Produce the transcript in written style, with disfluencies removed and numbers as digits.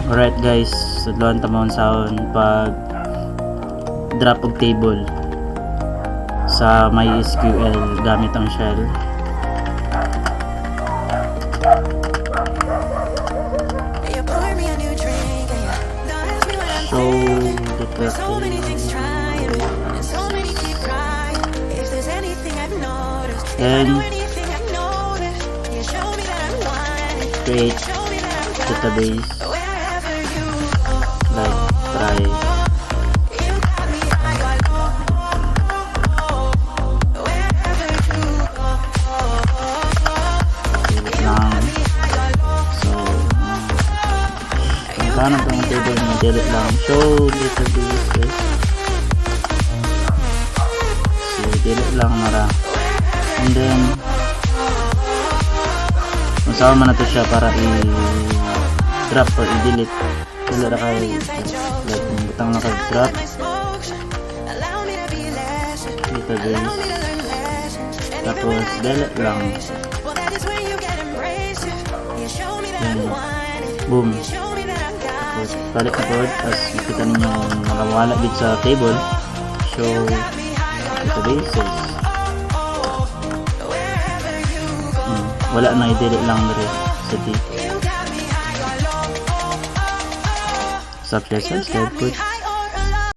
Alright guys, sudloan ta mo unsaon pag drop og table sa MySQL gamit ang shell. You pour me a new drink and you don't ask me what I'm Show thinking. the There's so many things trying me, and so many keep crying. If there's anything I've noticed, if I Then, know anything I've noticed, you show me that I'm whining. Create You show me that I'm got database you. Wherever you go, like try you got me high or low. Wherever you go, delete lang. So, kung paano itong table niya, delete lang. Show databases. So, delete lang nara. And then, kung saan man na to siya para i-drop or i-delete. Dili ra kay like butang na kay drop database. Tapos, delete lang. Then, boom. Tapos, balik na pod. Tapos, makita ninyo nakawala dito sa table. Show databases. Wala na, i-delete lang dire sa D. Subscribe, subscribe, good.